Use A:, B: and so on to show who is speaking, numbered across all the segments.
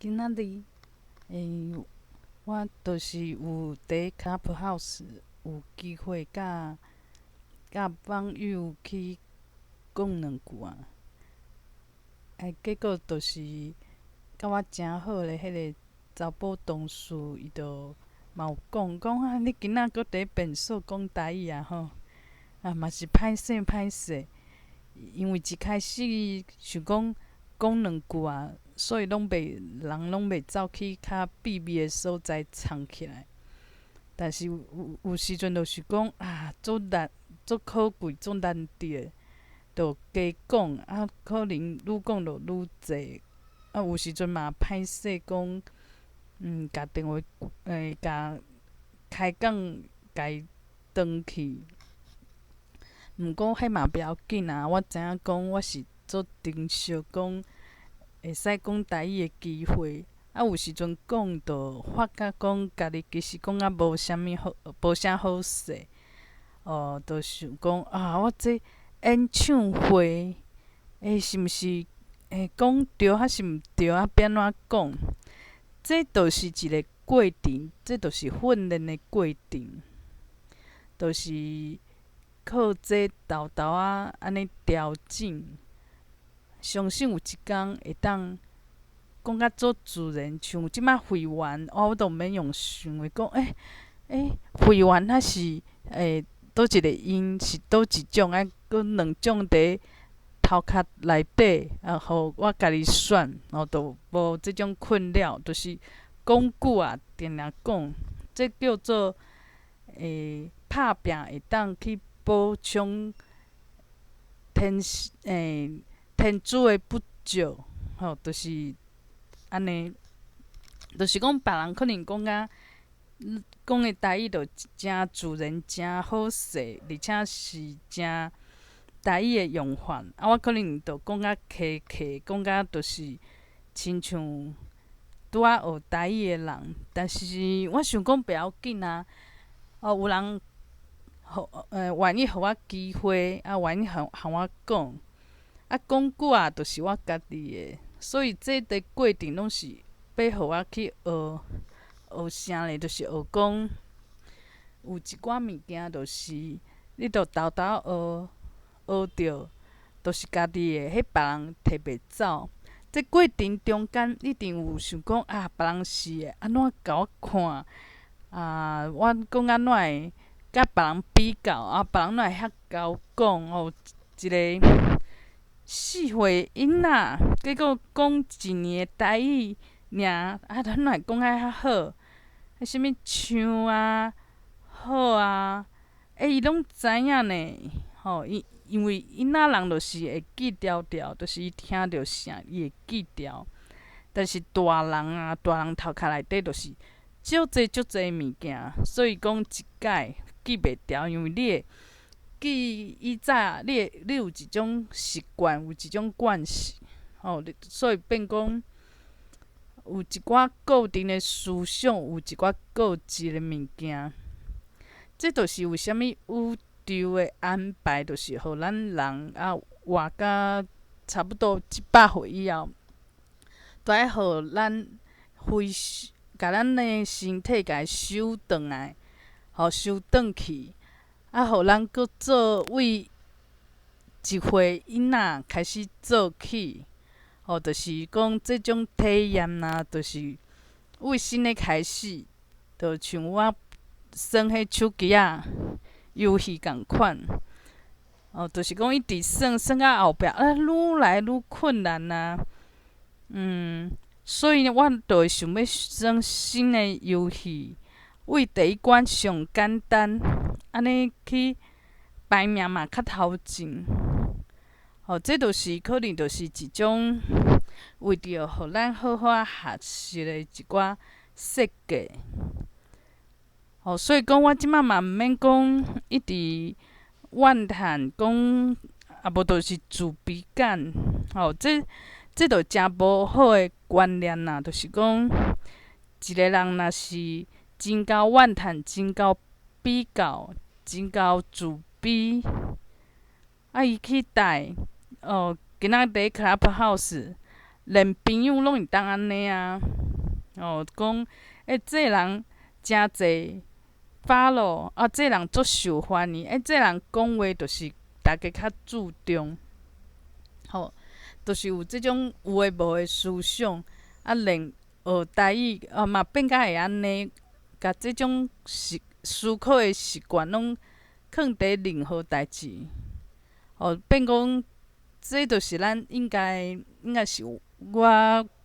A: 今仔日，我就是有佇 Clubhouse 有機會佮網友去講兩句啊。結果就是佮我誠好的彼个查埔同事，伊就嘛有講講啊，你今仔閣佇變數講台語啊吼，啊嘛是歹勢歹勢，因為一開始想講講兩句啊，所以攏袂人攏袂走去較秘密的所在藏起來。但是有時陣就是講啊，足難、足可貴、足難得，就加講啊，可能愈講就愈濟。啊，有時陣嘛歹勢講，共電話共開講共伊斷去。毋過彼嘛袂要緊啊，我知影講我是足珍惜講會使講台語的機會。啊，有時陣講就發覺講家己其實講甲無啥物好，無啥好勢。哦，就想講啊，我這演唱會，是毋是講著抑是毋著啊？欲按怎講？這就是一个過程，這就是訓練的過程，就是靠這沓沓仔按呢調整。相信有一工會當講甲足自然，像這擺會員，哦，我都毋免用想的，講會員抑是佗一个音是佗一種，愛閣兩種佇頭殼內底，啊，予我家己選，哦，就無這種困擾，就是講久啊，定定講，這叫做拍拚會當去補充天資的不足，吼，就是按呢，就是講別人可能講甲講的台語就誠自然、誠好勢，而且是誠台語的用法。啊，我可能就講甲客客，講甲就是親像拄仔學台語的人。但是我想講袂要緊啊，哦，有人予願意予我機會，啊，願意予予我講，啊，講久啊，就是我家己的。所以這个過程攏是欲予我去學學啥咧？就是學講有一寡物件，就是你著沓沓學學著，就是家己的，彼別人提袂走。這過程中間一定有想講啊，別人是會按怎共我看？啊，我講按怎會佮別人比較？啊，別人哪會遐𠢕講？哦，一个4歲囡仔，結果講一年的台語爾，啊，哪會講甲遐好？彼啥物像啊、好啊，伊攏知影呢。吼，因為囡仔人就是會記牢牢，就是伊聽著啥，伊會記牢。但是大人啊，大人頭殼內底就是足濟足濟物件，所以講一擺記袂牢，因為你會記以早，你會你有一種習慣，有一種慣勢，吼，所以變講有一寡固定的思想，有一寡固執的物件，這就是為啥物宇宙的安排，就是予咱人啊活甲差不多100歲以後，都愛予咱恢共咱的身體共伊收轉來，予收轉去，啊，予咱閣做為1歲囡仔開始做起，吼，就是講這種體驗啊，就是為新的開始，就像我耍彼手機仔遊戲仝款，哦，就是講一直耍耍到後壁，啊，愈來愈困難啊，所以我就會想欲耍新的遊戲，為第一關上簡單，按呢去排名嘛較頭前。吼，這就是可能就是一種為著予咱好好仔學習的一寡設計。吼，所以講我這擺嘛毋免講一直怨嘆，講啊無就是自卑感。吼，這就誠無好的觀念啦，就是講一个人若是真𠢕怨嘆、真𠢕比較、真𠢕自卑，啊，伊去帶哦，今仔佇 Clubhouse，連朋友攏會當按呢啊。哦，講欸，這个人誠濟 follow 啊，這个人足受歡迎，欸，這个人講話就是大家較注重，吼，就是有這種有的無的思想，啊，連學台語啊嘛變甲會按呢，共這種習思考的習慣攏囥佇任何代誌，吼，變講這就是咱應該應該是我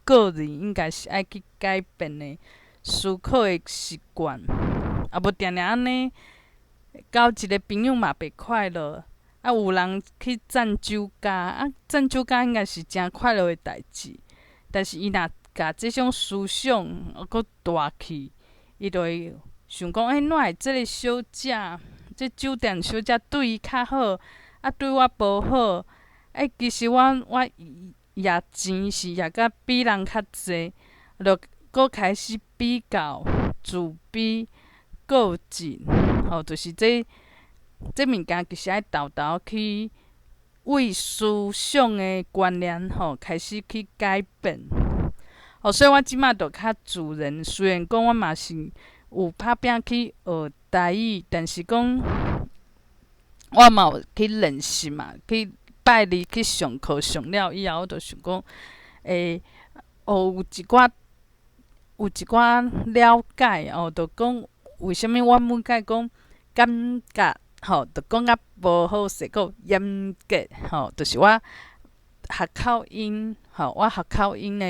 A: 個人應該是愛去改變的思考的習慣，啊無定定按呢，交一个朋友嘛袂快樂，啊有人去讚酒家，啊讚酒家應該是誠快樂的代誌，但是伊若共這種思想閣帶去，伊就會想講，欸，哪會這个小姐，這酒店小姐對伊較好，啊對我無好，欸，其實我我攑錢是攑甲比人較濟，就閣開始比較、自卑、固執，吼，就是這這物件其實愛沓沓去為思想的觀念吼開始去改變。吼，所以我這馬就較自然，雖然講我嘛是有拍拚去學台語，但是講我嘛有去練習嘛，去拜二去上課上了以後，我就想講，欸，哦，有一寡有一寡了解哦，就講為啥物我每擺講感覺吼，就講較無好勢，閣嚴格吼，就是我學口音吼，我學口音的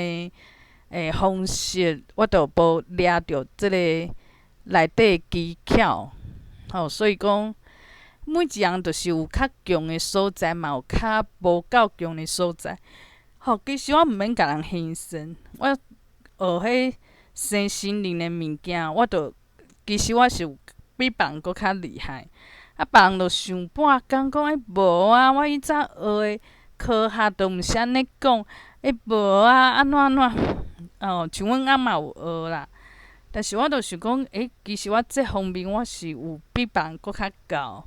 A: 欸方式，我就無掠著這个內底的技巧，吼，所以講每一項就是有較強的所在，嘛有較無夠強的所在。吼，其實我毋免共人犧牲，我學彼身心靈的物件，我就其實我是有比別人閣較厲害。啊，別人就想半工講欸無啊，我以早學的科學都毋是按呢講，欸無啊，按怎按怎？哦，像阮翁嘛有學啦，但是我就想講，欸，其實我這方面我是有比別人閣較夠。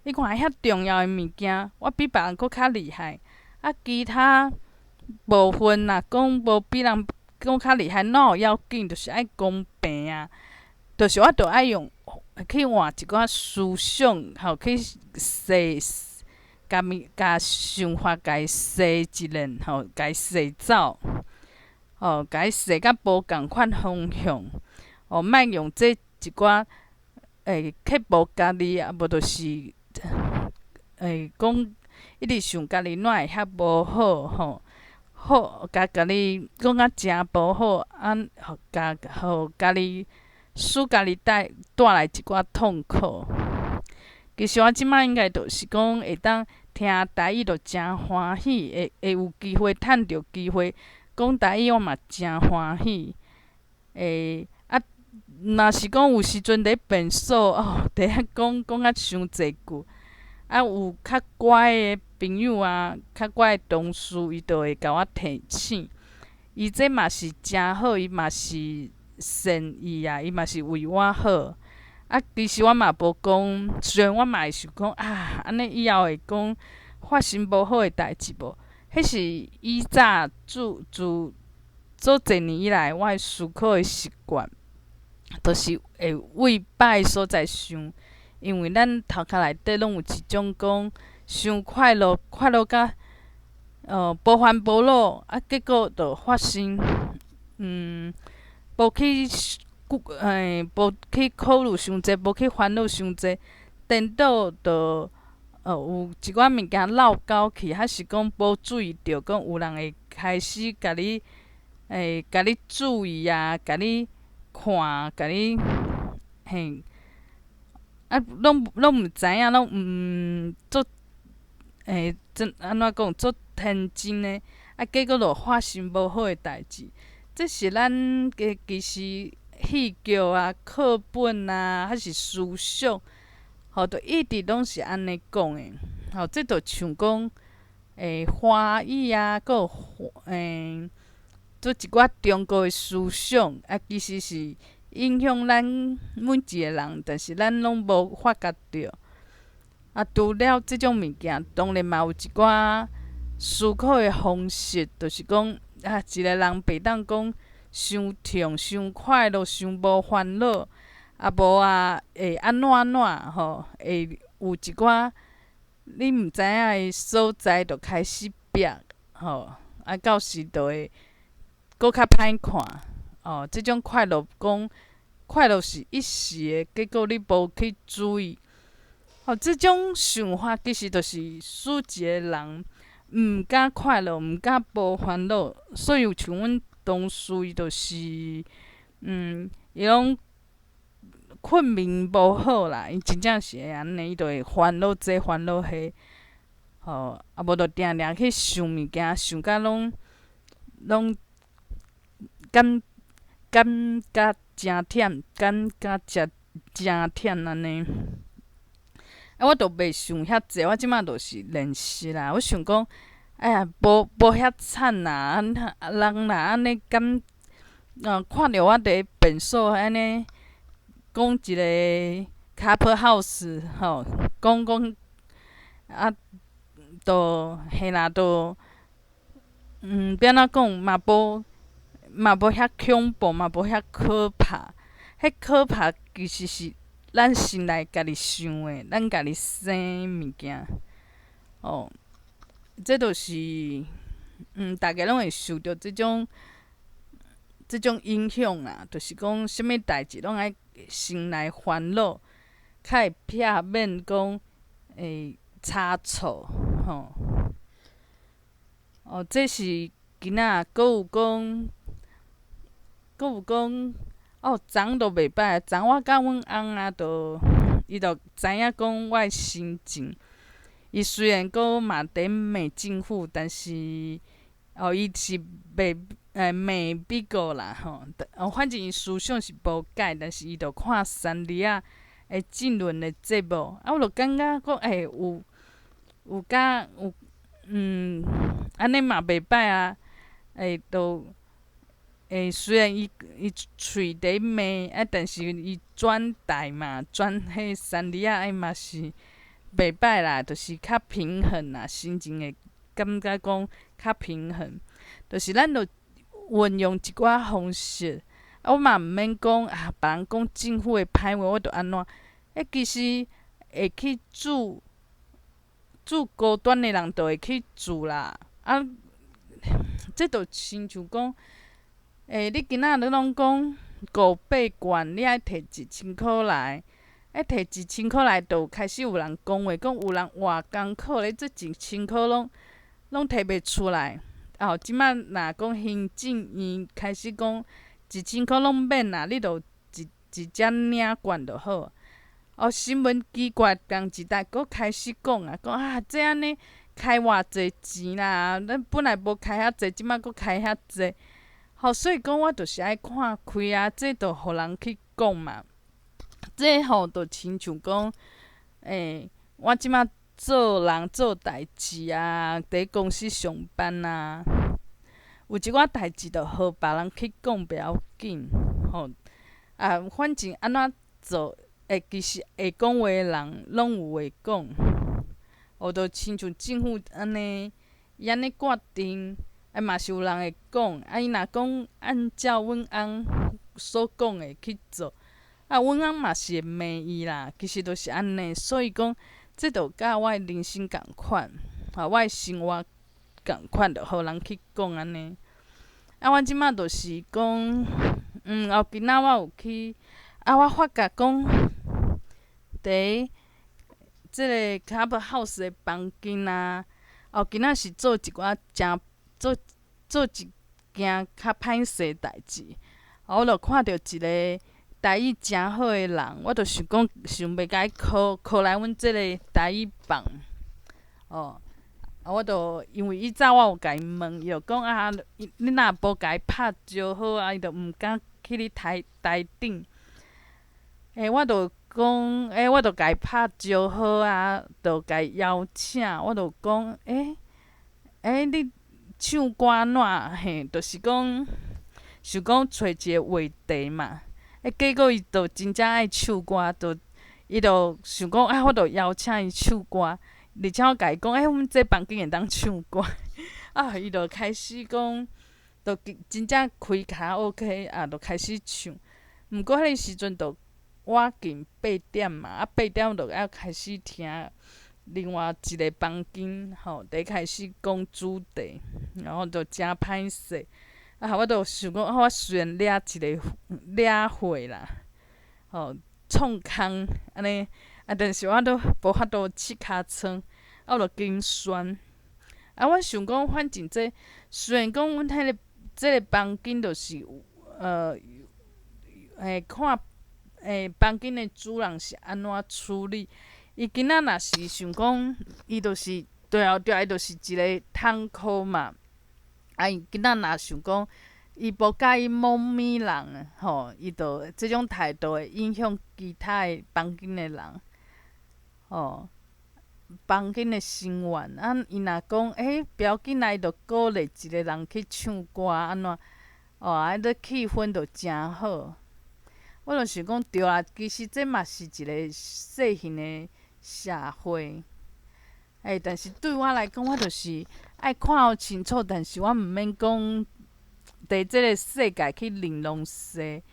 A: 你看遐重要的物件，我比別人閣較厲害。啊，其他部分若講無比人閣較厲害，哪有要緊？就是愛公平啊！就是我著愛用去換一寡思想，吼，去洗，共物共想法共伊洗一輪，吼，共伊洗走，吼，共伊洗甲無仝款方向，吼，莫用這一寡欸刻薄家己，啊無就是。欸，講一直想家己哪會遐無好吼，好共家己講甲誠無好，啊，予共予家己使家己帶帶來一寡痛苦。其實我這擺應該就是講會當聽台語，就誠歡喜，會會有機會趁著機會講台語，我嘛誠歡喜。欸，啊，若是講有時陣佇便所哦，佇遐講講甲傷濟句。啊，有較乖的朋友啊，較乖的同事，伊就會共我提醒。伊這嘛是誠好，伊嘛是善意啊，伊嘛是為我好。啊，其實我嘛無講，雖然我嘛會想講啊，按呢以後會講發生無好的代誌無？彼是以早自自做濟年以來，我的思考的習慣，就是會為歹所在想。因為咱頭殼內底攏有一種講，傷快樂，快樂甲無煩無惱，啊，結果就發生，無去欸，無去考慮傷濟，無去煩惱傷濟，顛倒就有一寡物件落溝去，還是講無注意著，講有人會開始共你欸，共你注意啊，共你看，共你嘿。啊，攏攏毋知影，攏毋足欸，真按怎講，足天真的，啊，結果就發生無好的代誌。這是咱的其實戲劇啊、課本啊，還是思想，吼，就一直攏是按呢講的。吼，這就像講，欸，華語啊，閣有欸，做一寡中國的思想，啊，其實是影響咱每一個人，但是咱攏無發覺著。啊，除了這種物件，當然嘛有一寡思考的方式，就是講啊，一个人袂當講傷痛、傷快樂、傷無煩惱，啊無啊會按怎按怎吼，會有一寡你毋知影的所在，就開始逼吼，啊到時就會閣較歹看。哦，這種快樂講快樂是一時的，結果你無去注意。哦，這種想法其實就是使一個人毋敢快樂，毋敢無煩惱。所以像阮同事伊就是，伊攏睏眠無好啦，伊真正是會按呢，伊就會煩惱這煩惱彼，吼，啊無就定定去想物件，想甲攏攏感感覺誠忝，感覺誠誠忝按呢。啊，我就袂想遐濟，我這馬就是練習啦。我想講，哎呀，無無遐慘啦，人若按呢感，看著我佇便所按呢講一个 Clubhouse 吼，講講啊，就嘿啦，就欲按怎講嘛無嘛無遐恐怖，嘛無遐可怕。彼可怕其實是咱心內家己想的，咱家己生物件，哦，這就是，逐家攏會受著這種影響啦，就是講啥物代誌攏愛先來煩惱，較會避免講會差錯，吼。哦，這是今仔閣有講，閣有講。哦，昨都袂䆀，昨我佮阮翁仔都，伊就知影講我的心情。伊雖然閣嘛佇罵政府，但是哦，伊是袂罵美國啦吼。哦，反正伊思想是無改，但是伊就看三立仔的政論的節目，啊，我就感覺講，欸，有有佮有，按呢嘛袂䆀啊，欸，就。欸，雖然伊伊喙佇罵，啊，但是伊轉台嘛，轉彼三立仔，欸嘛是袂䆀啦，就是較平衡啦，心情會感覺講較平衡。就是咱著運用一寡方式，啊，我嘛毋免講啊，別人講政府的歹話，我著按怎？欸，其實會去住住高端的人，就會去住啦。啊，這就親像講。欸，你今仔日攏講五百罐，你愛提一千箍來，欸，提一千箍來，就開始有人講話，講有人偌艱苦咧，這一千箍攏攏提袂出來。哦，這馬若講行政院開始講一千箍攏免啦，你就直直接領券就好。哦，新聞機關仝一代閣開始講啊，講啊，這按呢開偌濟錢啦，咱本來無開遐濟，這馬閣開遐濟。吼，所以講我就是愛看開啊，這就予人去講嘛。這吼就親像講，欸，我這馬做人做代誌啊，佇公司上班啊，有一寡代誌就予別人去講袂要緊，吼。啊，反正按怎做，會其實會講話的人攏有話講。哦，就親像政府按呢，伊按呢決定。啊嘛是有人會講，啊伊若講按照阮翁所講的去做，啊阮翁嘛是會罵伊啦。其實就是按呢，所以講，這就佮我的人生仝款，啊我的生活仝款，就予人去講按呢。啊，我這馬就是講，後今仔我有去，啊我發覺講，佇這个 Clubhouse 的房間啊，哦今仔是做一寡誠。做做一件較歹勢代誌，我就看著一个台語誠好的人，我就想講想欲共伊 call call 來阮這个台語房，哦，啊，我就因為以早我有共伊問，伊就講啊，你若無共伊拍招呼啊，伊就毋敢去你台台頂。欸，我就講，欸，我就共伊拍招呼啊，就共伊邀請，我就講，欸，欸，你。唱歌按怎嘿，就是講想講揣一个話題嘛。欸，結果伊就真正愛唱歌，就伊就想講啊，我就邀請伊唱歌，而且我共伊講，欸，阮這房間會當唱歌，啊，伊就開始講，就真正開卡拉 OK 啊，就開始唱。毋過彼个時陣就倚近八點嘛，啊八點就愛開始聽另外一个房間吼，佇開始講主題，然後就誠歹勢。啊，我就想講，啊，我雖然掠一个掠會啦，吼，創空按呢，啊，但是我都無法度拭尻川，啊，我就心酸。啊，我想講，反正這雖然講阮彼个這个房間就是看房間的主人是按怎處理。伊今仔若是想講，伊就是對後對，伊就是一个窗口嘛。啊，伊今仔若想講，伊無佮意某物人吼，伊就這種態度會影響其他的房間的人，吼，房間的成員。啊，伊若講，欸，不要緊啦，伊就鼓勵一个人去唱歌按怎，哦，啊，這氣氛就誠好。我就想講，對啊，其實這嘛是一个細型的社會。欸，但是對我來講，我就是愛看予清楚，但是我毋免講佇這个世界去玲瑯勢，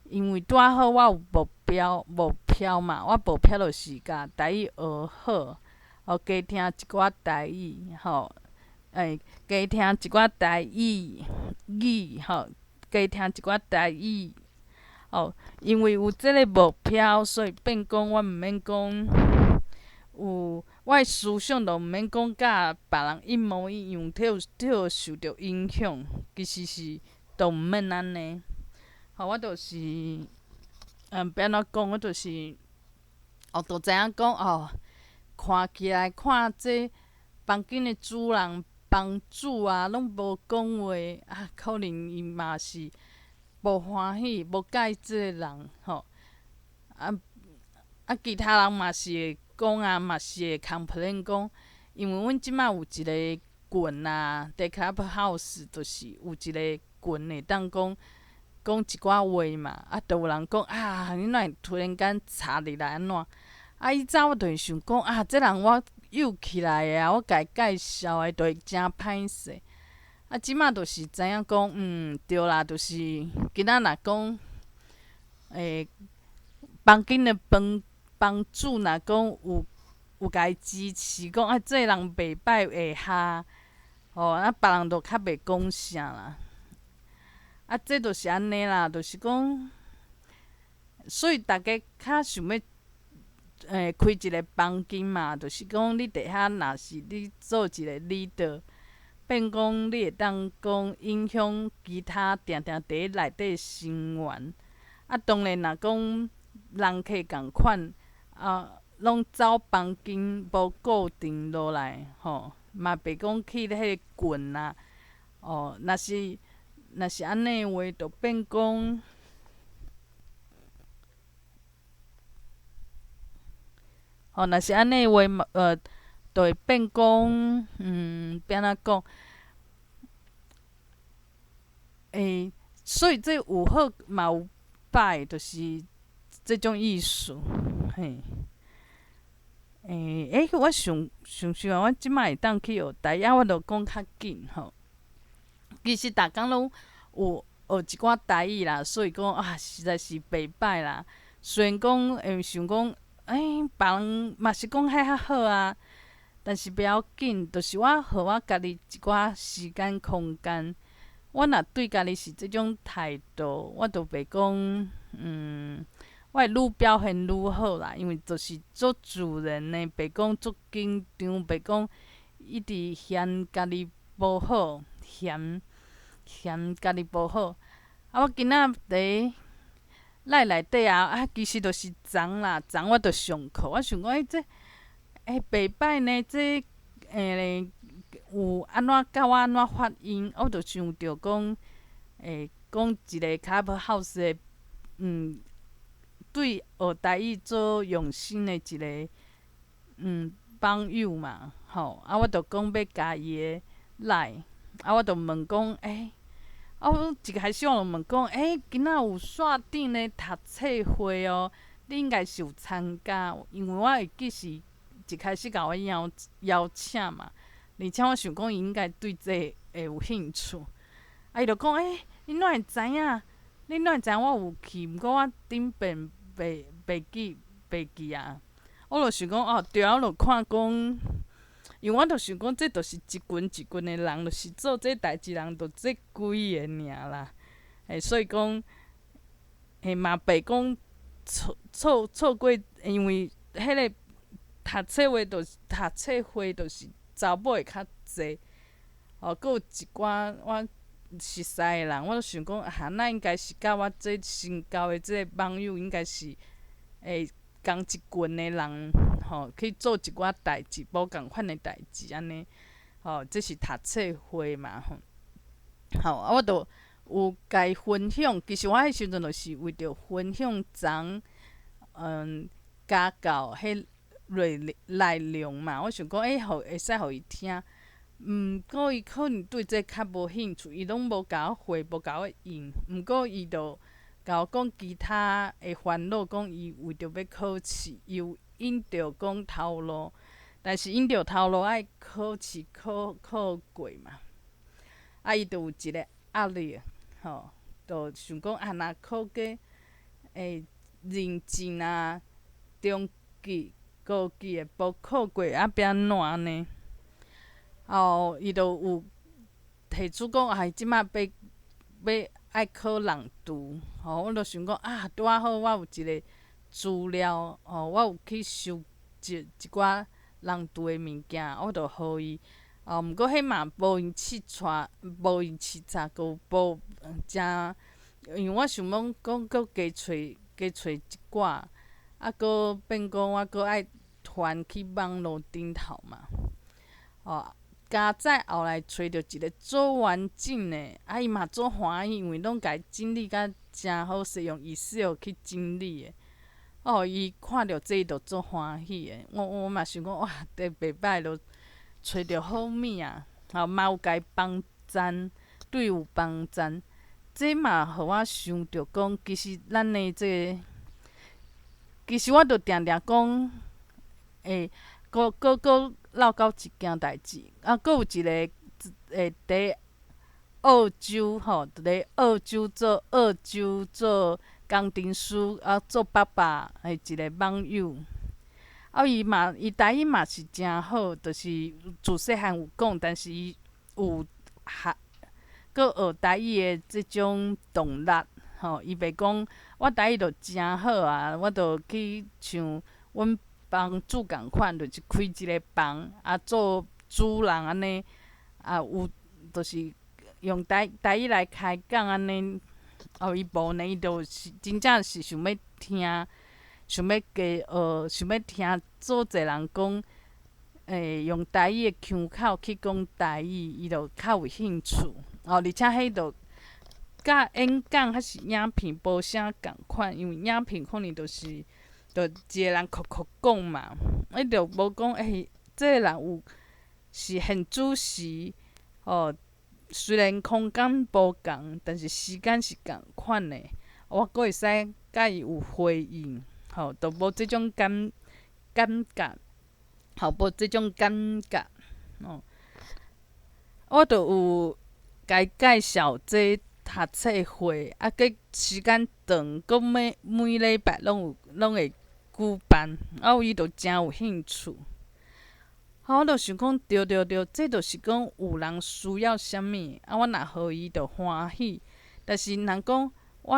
A: 因為拄仔好我有目標目標嘛，我目標就是共台語學好，予加聽一寡台語，吼，欸，加聽一寡台語語，吼，加聽一寡台語，哦，因為有這个目標，所以變講我毋免講有我的思想，就毋免講佮別人一模一樣，予予受著影響，其實是都毋免按呢。吼，我就是，欲按怎講，我就是，哦，就知影講哦，看起來看這房間的主人、房主啊，攏無講話，啊，可能伊嘛是無歡喜、無佮意這个人，吼，啊啊，其他人嘛是會講啊，嘛是會 complain 講，因為阮這馬有一个群啊，佇 Clubhouse 就是有一个群會當講講一寡話嘛，啊，就有人講啊，你哪會突然間插入來按怎？啊，以早我就會想講啊，這人我約起來的啊，我共伊介紹的，就會誠歹勢。啊，這馬就是知影講，對啦，就是今仔若講，房間的房房主若講有共伊支持，講啊，這个人袂歹會合，吼，啊，別人就較袂講啥啦。啊，這就是按呢啦，就是講，所以逐家較想欲開一个房間嘛，就是講你佇遐若是你做一个 leader，變講你會當講影響其他定定佇內底成員。啊，當然若講人客仝款，啊，攏走房間無固定落來，吼，嘛袂講去彼个群啊，哦，若是按呢話，就變講，吼，若是按呢話嘛，就會變講，欲按怎講？欸，所以這有好嘛有歹，就是這種意思，嘿。欸，欸，我想想想啊，我這擺會當去學台語，我就講較緊吼。其實逐工攏有學一寡台語啦，所以講啊，實在是袂歹啦。雖然講會想講，欸，別人嘛是講遐較好啊，但是袂要緊，就是我予我家己一寡時間空間。我若對家己是這種態度，我就袂講，我會愈表現愈好啦，因為就是做主人的，袂講足緊張，袂講一直嫌家己無好，嫌嫌家己無好。啊，我今仔佇內內底啊，啊，其實就是昨啦，昨我就上課，我想講，欸，這欸袂歹呢，這有按怎教我按怎發音，我就想著講，欸，講一个 Clubhouse 的，對學台語做用心的一个朋友嘛，吼，啊，我就講欲加伊的 LINE，啊，我就問講，欸，啊，我一開始我就問講，欸，今仔有線頂的讀冊會哦，你應該是有參加，因為我會記是一開始共我邀邀請嘛，而且我想講伊應該對這會有興趣，啊，伊就講，欸，你哪會知影？你哪會知影我有去？毋過我頂遍袂記啊。我就想講，哦，對啊，我就看講，因為我就想講，這就是一群一群的人，就是做這代誌人，就這幾個爾啦。欸，所以講，欸，嘛袂講錯過，因為彼个讀冊會就是讀冊會，就是查某會較濟。哦，閣有一寡我熟似的人，我就想講，啊，那應該是佮我這新交的這個網友，應該是會仝一群的人，吼，去做一寡代誌，無仝款的代誌按呢。吼，這是讀冊會嘛，吼。吼，啊，我就有共伊分享，其實我彼時陣就是為著分享昨家教彼內容嘛，我想講，欸，予會使予伊聽。毋過伊可能對這較無興趣，伊攏無共我回，無共我應。毋過伊就共我講其他的煩惱，講伊為著欲考試，伊有𪜶著講頭路，但是𪜶著頭路愛考試考過嘛。啊，伊就有一个壓力，吼，就想講啊，若考過會認證啊，中級、高級的無考過，啊，欲按怎按呢？哦，伊就有提出講，啊，伊這馬欲愛考朗讀，吼，我就想講啊，拄仔好我有一个資料，吼，我有去收集一寡朗讀的物件，我就予伊。哦，毋過彼嘛無閒試帶，無閒試冊，閣無誠，因為我想講講閣加揣一寡，啊，閣變講我閣愛傳去網路頂頭嘛，哦。佳哉後來揣著一个足完整的，啊，伊嘛足歡喜，因為攏共伊整理甲誠好勢，用 Excel 去整理的。哦，伊看著這伊就足歡喜的。我嘛想講，哇，這袂歹，就揣著好物仔，吼，嘛有共伊幫贊，對有幫贊。這嘛予我想著講，其實咱的這个，其實我著定定講，欸，閣落到一件代誌，啊，閣有一个會佇澳洲吼，佇咧澳洲做工程師，啊，做爸爸的一个網友。啊，伊嘛，伊台語嘛是誠好，就是自細漢有講，但是伊有學閣學台語的這種動力，吼，伊袂講我台語就誠好啊，我就去像阮房主仝款，就是開一个房，啊，做主人按呢，啊，有就是用台語來開講按呢。哦，伊無呢，伊就是真正是想欲聽，想欲加學，想欲聽足濟人講，欸，用台語的腔口去講台語，伊就較有興趣。哦，而且彼就佮演講還是影片無啥仝款，因為影片可能就是。就一个人哭哭講嘛，伊就無講欸，這个人有是現主時，哦，雖然空間無仝，但是時間是仝款的，我閣會使佮伊有回應，吼，就無這種感覺，吼，無這種感覺，哦，我就有共伊介紹這讀冊會，啊，閣時間長，閣每禮拜攏有攏會舉辦，啊，伊就誠有興趣。啊，我就想講，對對對，這就是講有人需要啥物，啊，我若予伊就歡喜。但是若講我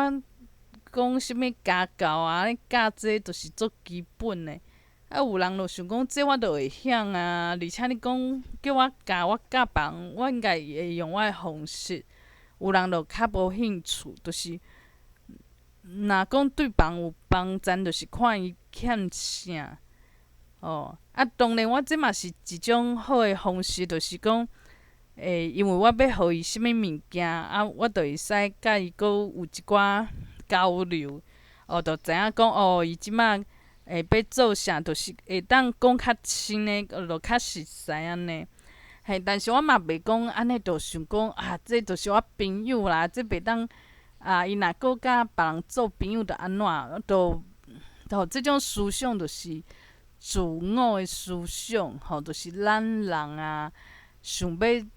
A: 講啥物家教啊，教這就是足基本的。啊，有人就想講，這我就會曉啊，而且你講叫我教，我教別人，我應該會用我的方式。有人就較無興趣，就是若講對別人有幫贊，就是看伊欠啥。哦，啊，當然我這嘛是一種好的方式，就是講，欸，因為我欲予伊啥物物件，啊，我就會使佮伊閣有一寡交流，哦，就知影講，哦，伊這馬會欲做啥，就是會當講較深的，就較實在按呢。嘿，但是我嘛袂講按呢，就想講啊，這就是我朋友啦，這袂當啊，伊若閣佮別人做朋友，就按怎，就吼，這種思想就是自我的思想，吼，就是咱人啊，想欲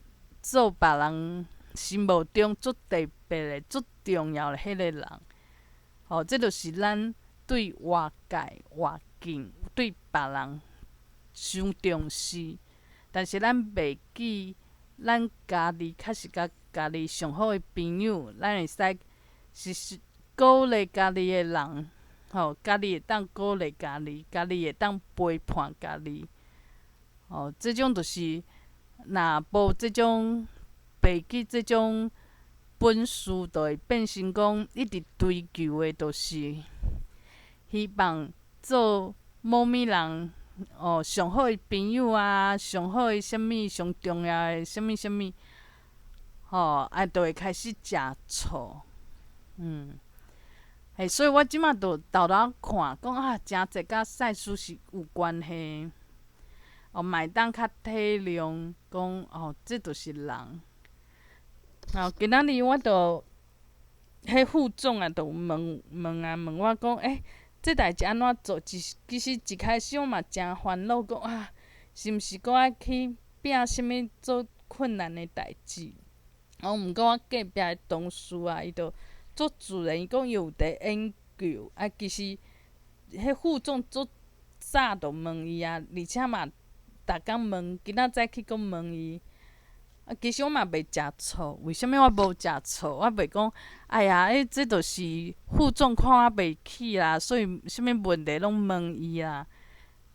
A: 做別人心目中足特別的、足重要的彼个人。吼，這就是咱對外界環境、對別人傷重視，但是咱袂記咱家己確實佮家己上好的朋友，咱會使是鼓勵家己的人，吼，家己會當鼓勵家己，家己會當陪伴家己。吼，這種就是若無這種袂記這種本事，就會變成講一直追求的，就是希望做某物人哦，上好的朋友啊，上好的啥物，上重要的啥物啥物，吼，啊，就會開始食錯，嘿，所以我這馬就沓沓看，講啊，誠濟佮賽斯是有關係，哦，嘛會當較體諒，講哦，這就是人。哦，今仔日我就彼副總啊，就問問啊，問我講，欸，這代誌按怎做？其實一開始我嘛誠煩惱，講啊，是毋是閣愛去拚啥物做困難的代誌？哦，毋過我隔壁的同事啊，伊就足自然，伊講伊有佇研究，啊，其實彼副總足早就問伊啊，而且嘛，逐工問，今仔載去閣問伊。啊，其實我嘛袂食醋，為啥物我無食醋？我袂講，哎呀，欸，這就是副總看我袂起啦，所以啥物問題攏問伊啦。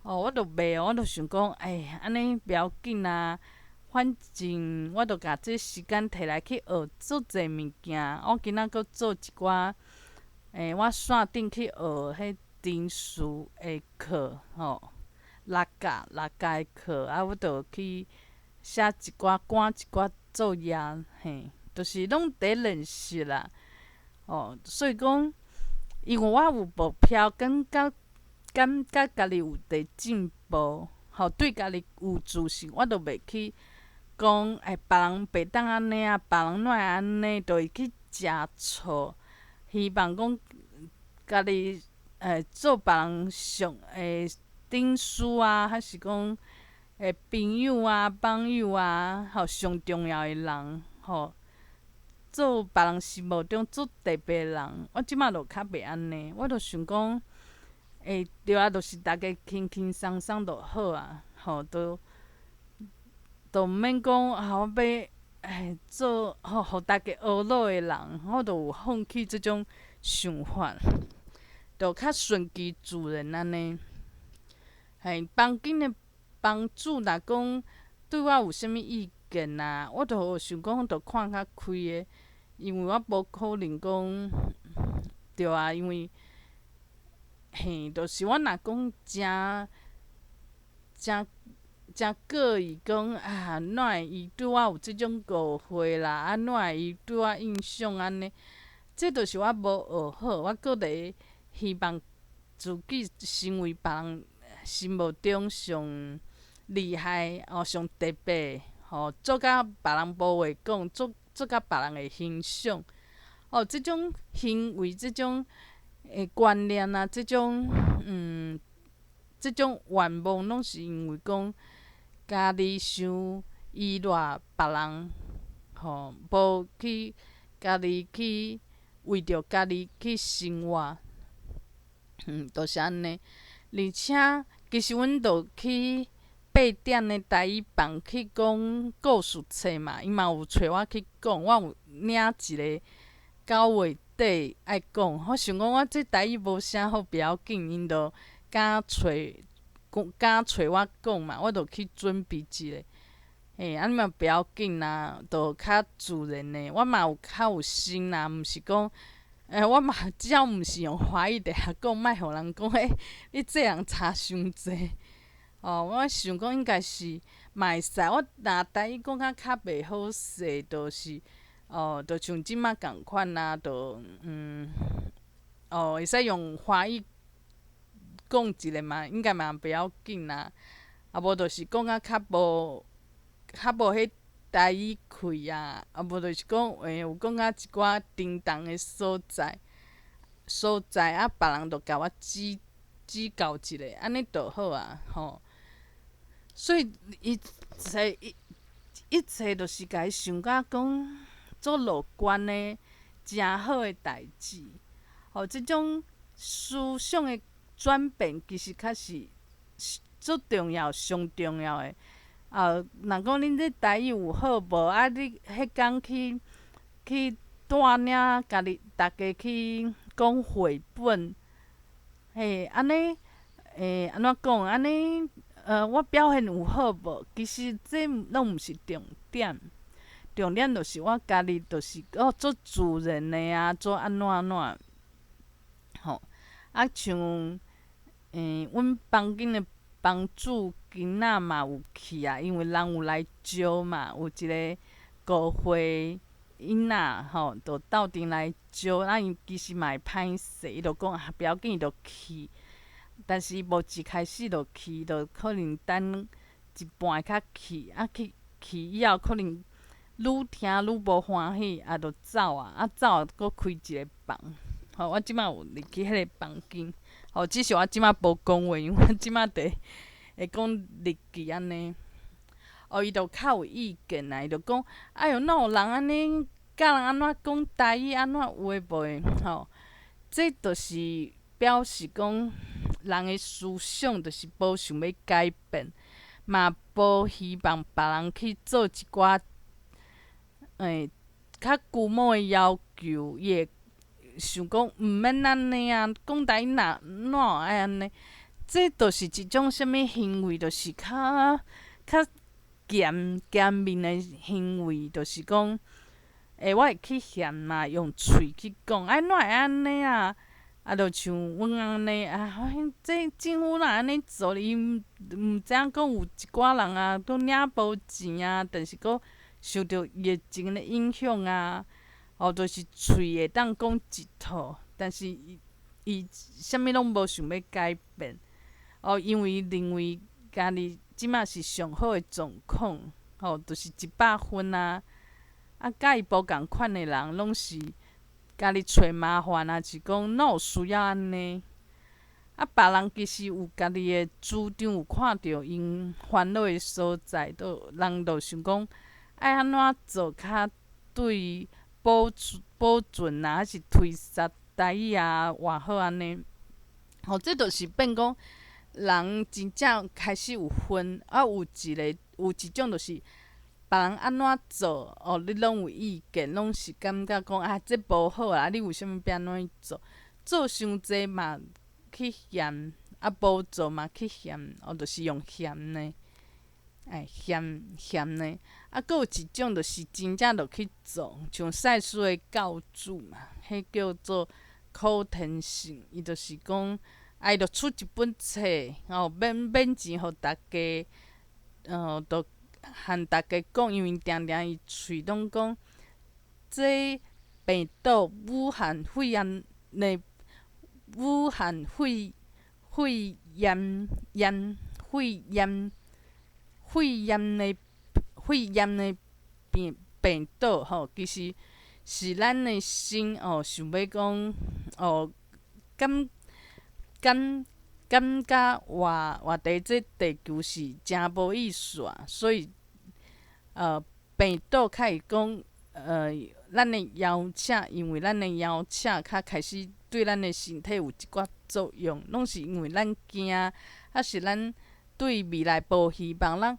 A: 哦，我就袂，我就想講，哎，按呢袂要緊啊，反正我就共這時間提來去學足濟物件。我今仔閣做一寡，欸，我線頂去學彼甜書的課，吼，六教六教的課，啊，我就去寫一寡，趕一寡作業，嘿，就是攏佇練習啦。哦，所以講，因為我有目標，感覺家己有佇進步，吼，對家己有自信，我就袂去講，欸，別人袂當按呢啊，別人哪會按呢，就會去食醋，希望講家己欸做別人上欸頂師啊，還是講欸朋友啊、網友啊，吼，上重要的人，吼，做別人心目中足特別的人，我這馬就較袂按呢，我就想講，欸，對啊，就是逐家輕輕鬆鬆就好啊，吼，都都毋免講啊，我欲欸做吼，予逐家懊惱的人，我就有放棄這種想法，就較順其自然按呢。嘿，房間的房主若講對我有啥物意見啊，我就想講，就看較開的，因為我無可能講，對啊，因為嘿，就是我若講誠誠誠過意講啊，哪會伊對我有這種誤會啦？啊，哪會伊對我印象按呢？這就是我無學好，我閣咧希望自己成為別人心目中上厲害哦，上特別吼，做甲別人無話講，做做甲別人會欣賞哦。這種行為，這種欸觀念啊，這種願望，攏是因為講家己傷依賴別人，吼，無去家己去為著家己去生活，就是按呢。而且，其實阮就去八點的台語房去講故事冊嘛，伊嘛有揣我去講，我有領一个9月底愛講。我想講我這台語無啥好，袂要緊，𪜶就敢揣敢揣我講嘛，我就去準備一下。嘿，按呢嘛袂要緊啊，就較自然的。我嘛有較有心啦，毋是講，欸，我嘛只要毋是用華語佇遐講，莫予人講，欸，你這人差傷濟。哦，我想講應該是嘛會使，我若台語講甲較袂好勢，就是哦，就像這馬仝款啊，就哦，會使用華語講一下嘛，應該嘛袂要緊啦。啊，無就是講甲較無彼台語氣啊，啊無就是講，欸，有講甲一寡叮當的所在啊，別人就共我指指教一下，按呢就好啊，吼。所以一切一一切，就是共伊想甲講，足樂觀的、誠好的代誌。吼，這種思想的轉變，其實較是足重要、上重要的。啊，若講恁這台語有好無？啊，你彼工去帶領家己逐家去講繪本，嘿，按呢，按怎講？按呢，我表現有好無？其實這攏毋是重點，重點就是我家己就是哦，足自然的啊，做按怎按怎，吼，啊像，阮房間的房主今仔嘛有去啊，因為人有來招嘛，有一個高歲囡仔吼，就鬥陣來招，啊伊其實嘛會歹勢，伊就講啊，不要緊，伊就去。但是伊無一開始就去，就可能等一半較去，啊去去以後可能愈聽愈無歡喜，啊就走啊，啊走啊，閣開一個房。吼，我這馬有入去彼個房間，吼，只是我這馬無講話，因為我這馬佇會講日記按呢。哦，伊就較有意見啊，伊就講，哎喲，哪有人按呢教人按怎講台語，按怎有的無的，吼，這就是表示講人的思想就是無想欲改變，嘛無希望別人去做一寡較龜毛的要求，伊會想講毋免按呢啊，講台語哪哪有愛按呢？這就是一種啥物行為，就是較較嫌嫌面的行為，就是講，我會去嫌嘛，用喙去講，哎，哪會按呢啊？啊，就像阮按呢啊，這政府哪會按呢做？伊毋知影講有一寡人啊，閣領無錢啊，但是閣受著疫情的影響啊，哦，就是喙會當講一套，但是伊伊啥物攏無想欲改變，哦，因為認為家己這馬是上好的狀況，吼，就是100分啊，啊，佮伊無仝款的人，攏是家己揣麻煩啊，是講哪有需要按呢？啊，別人其實有家己的主張，有看著𪜶煩惱的所在，都人就想講愛按怎做較對保保存啊，還是推捒台語啊，偌好按呢？吼，這就是變講人真正開始有分，啊，有一個有一種就是別人按怎做，哦，你攏有意見，攏是感覺講啊，這無好啊，你為啥物欲按怎去做？做傷濟嘛去嫌，啊，無做嘛去嫌，哦，就是用嫌的，哎，嫌嫌的。啊，閣有一種就是真正就去做，像賽斯的教主嘛，彼叫做可天性，伊就是講，啊，伊就出一本冊，哦，免免錢予大家，就和大家講，因為定定伊喙攏講，這病毒武漢肺炎的武漢肺肺炎炎肺炎肺炎的肺炎的病病毒吼，其實是咱的心哦，想欲講哦，感感感覺活活佇這地球是誠無意思啊，所以病毒較會講咱的邀請，因為咱的邀請較開始對咱的身體有一寡作用，攏是因為咱驚，抑是咱對未來無希望，咱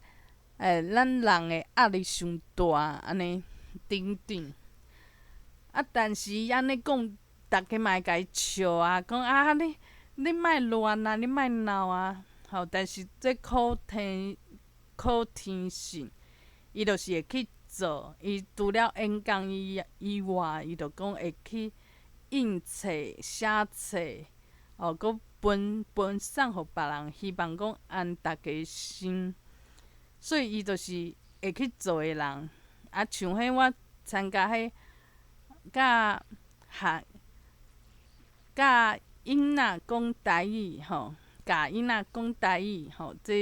A: 咱人的壓力傷大，按呢等等。啊，但是伊按呢講，逐家嘛會共伊笑啊，講啊你你莫亂啊，你莫鬧啊，吼！但是這可聽可聽性，伊就是會去做。伊除了演講以以外，伊就講會去印冊、寫冊，哦，閣分分送予別人，希望講安逐家心。所以伊就是會去做的人。啊，像彼我參加彼佮學佮囡仔講台語吼，教囡仔講台語吼，這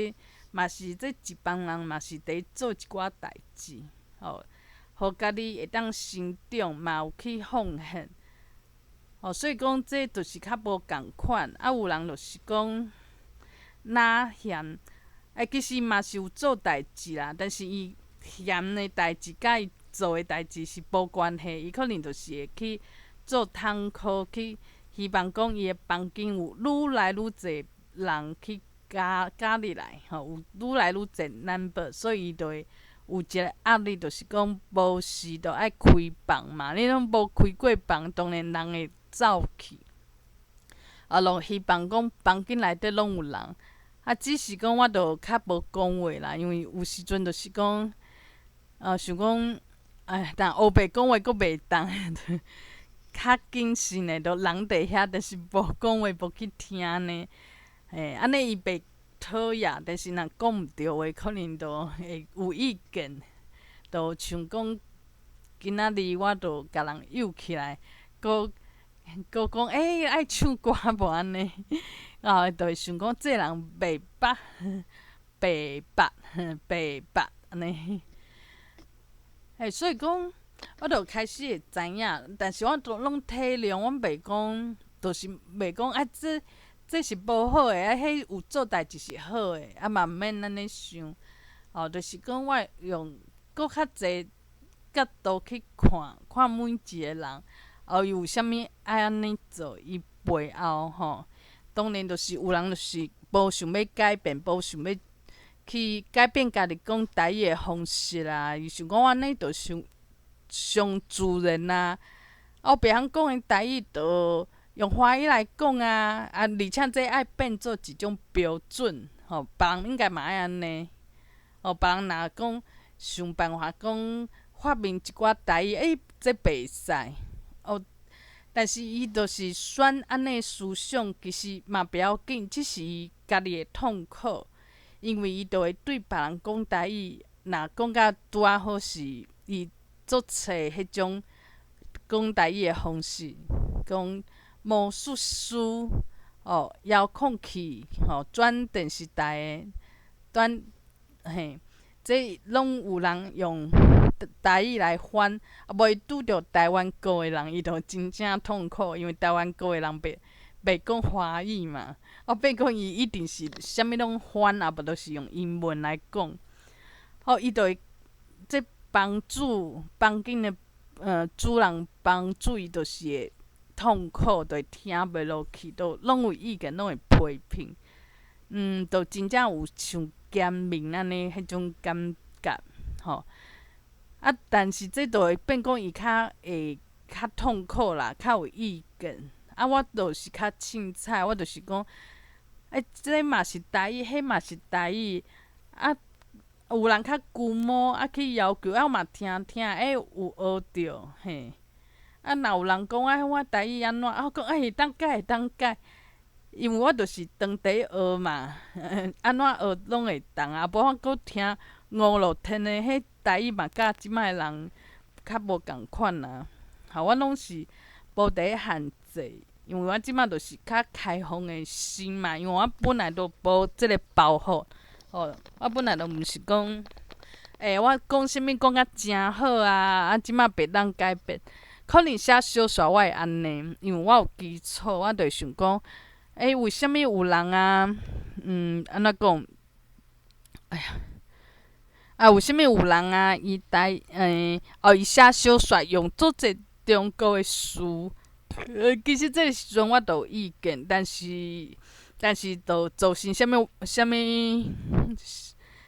A: 嘛是這一幫人嘛是佇做一寡代誌，吼，予家己會當成長，嘛有去奉獻，吼，所以講這就是較無仝款。啊，有人就是講若嫌，欸，其實嘛是有做代誌啦，但是伊嫌的代誌佮伊做的代誌是無關係，伊可能就是會去做通考，去希望講伊的房間有愈來愈濟人去加加入來，吼，有愈來愈濟 number，所以伊就會有一個壓力，就是講無時就愛開房嘛。你攏無開過房，當然人會走去。啊，攏希望講房間內底攏有人。啊，只是講我就較無講話啦，因為有時陣就是講，想講，哎，但烏白講話閣袂當，較謹慎的，就人佇遐，就是無講話，無去聽呢。嘿，按呢伊袂討厭，但是若講毋著話，可能就會有意見。就像講，今仔日我就共人誘起來，閣閣講，欸，愛唱歌無按呢？啊，就會想講這人袂捌，袂捌，袂捌按呢。嘿，所以講，我就開始會知影，但是我都攏體諒，阮袂講，就是袂講啊，這這是無好的，啊，彼有做代誌是好的，啊嘛毋免按呢想。哦，就是講我用閣較濟角度去看，看每一個人，哦，伊有啥物愛按呢做，伊背後吼，當然就是有人就是無想欲改變，無想欲去改變家己講台語的方式啦。伊想講按呢就上上自然啊。啊，我袂曉講的台語，就用華語來講啊。啊，而且這愛變做一種標準，吼，別人應該嘛愛按呢。哦，別人若講想辦法講發明一寡台語，欸，這袂使。哦，但是伊就是選按呢思想，其實嘛不要緊，只是伊家己的痛苦，因為伊就會對別人講台語，若講甲拄仔好是伊足冊彼種講台語的方式，講魔術師哦，遙控器吼，轉電視台的，轉嘿，這攏有人用台語來翻，啊，無伊拄著台灣國的人，伊就真正痛苦，因為台灣國的人袂袂講華語嘛，啊，變講伊一定是啥物攏翻，啊無就是用英文來講，好，伊就會這幫主房間的主人幫主伊就是會痛苦，就會聽袂落去，都攏有意見，攏會批評，就真正有像監民按呢彼種感覺，吼。啊，但是這就會變講伊較會較痛苦啦，較有意見。啊，我就是較凊彩，我就是講，欸，這嘛是台語，彼嘛是台語。啊，有人較龜毛，啊去要求，啊我嘛聽聽，欸，有學著，嘿。啊，若有人講啊，我台語按怎？啊，我講欸會當改會當改，因為我就是當地學嘛，按怎學攏會當啊，無我閣聽五樂天的彼台語嘛，佮這擺的人較無仝款啊。吼，我攏是無佇咧限制，因為我這擺就是較開放的心嘛，因為我本來就無這个包袱，吼，我本來就毋是講，欸，我講啥物講甲誠好啊，啊，這擺袂當改變。可能寫小說我會按呢，因為我有基礎，我就會想講，欸，為啥物有人啊？按怎講？哎呀，啊，為啥物有人啊？伊台欸，哦，伊寫小說用足濟中國的詞，其實這个時陣我都有意見，但是就造成啥物啥物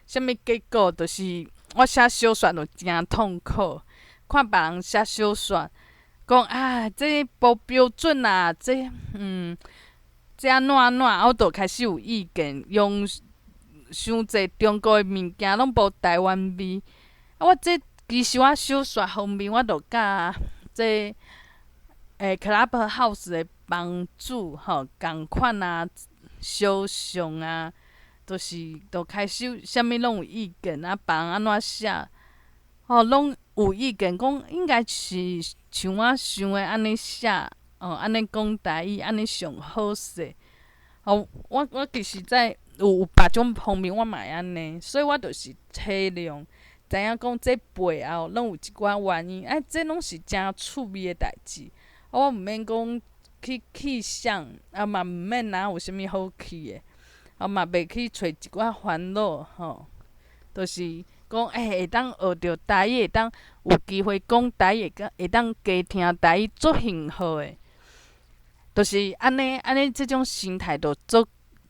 A: 啥物結果，就是我寫小說就誠痛苦，看別人寫小說，講啊，這無標準啊，這這按怎按怎，我就開始有意見，用傷濟中國的物件，攏無台灣味。啊，我這其實我小說方面，我就佮這Clubhouse 的房主吼仝款啊，相像啊，就是就開始啥物攏有意見啊，別人按怎寫，吼攏有意見，講應該是像我想的按呢寫，哦，按呢講台語，按呢上好勢。哦，我其實在有別種方面我嘛會按呢，所以我就是體諒，知影講這背後攏有一寡原因，啊，這攏是誠趣味的代誌。啊，我毋免講去氣誰，啊嘛毋免哪有啥物好氣的，啊嘛袂去揣一寡煩惱吼，就是講欸會當學著台語，會當有機會講台語，會當加聽台語，足幸福的。就是按呢，按呢，這種心態就足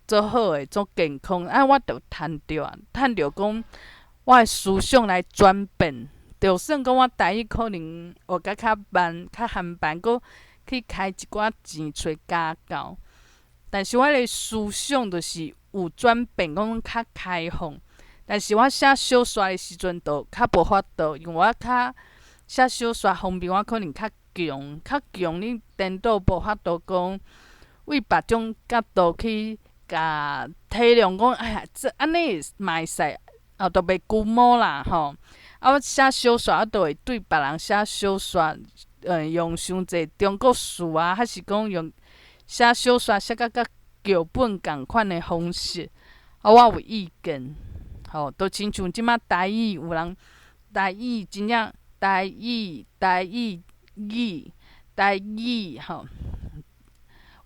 A: 足好的，足健康。啊，我就趁著啊，趁著講我的思想來轉變，就算講我台語可能學甲較慢、較含慢，閣去開一寡錢揣家教，但是我的思想就是有轉變，講較開放。但是我寫小說的時陣就較無法度，因為我較寫小說方面我可能較強，較強你顛倒無法度講為別種角度去共體諒講，哎呀，這按呢嘛會使，哦，都袂龜毛啦吼。啊，我寫小說，我就會對別人寫小說，用傷濟中國詞啊，還是講用寫小說寫甲佮劇本仝款的方式，啊，我有意見，吼，都親像這馬台語有人台語真正台語台語語台語吼，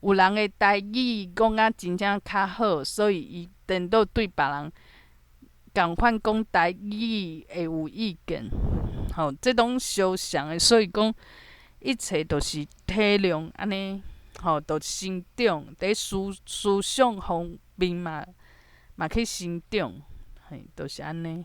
A: 有人的台語講甲真正較好，所以伊顛倒對別人仝款講台語會有意見，吼，這攏相像的，所以講一切都是體諒按呢，吼，就成長，佇思想方面嘛去成長，嘿，就是按呢。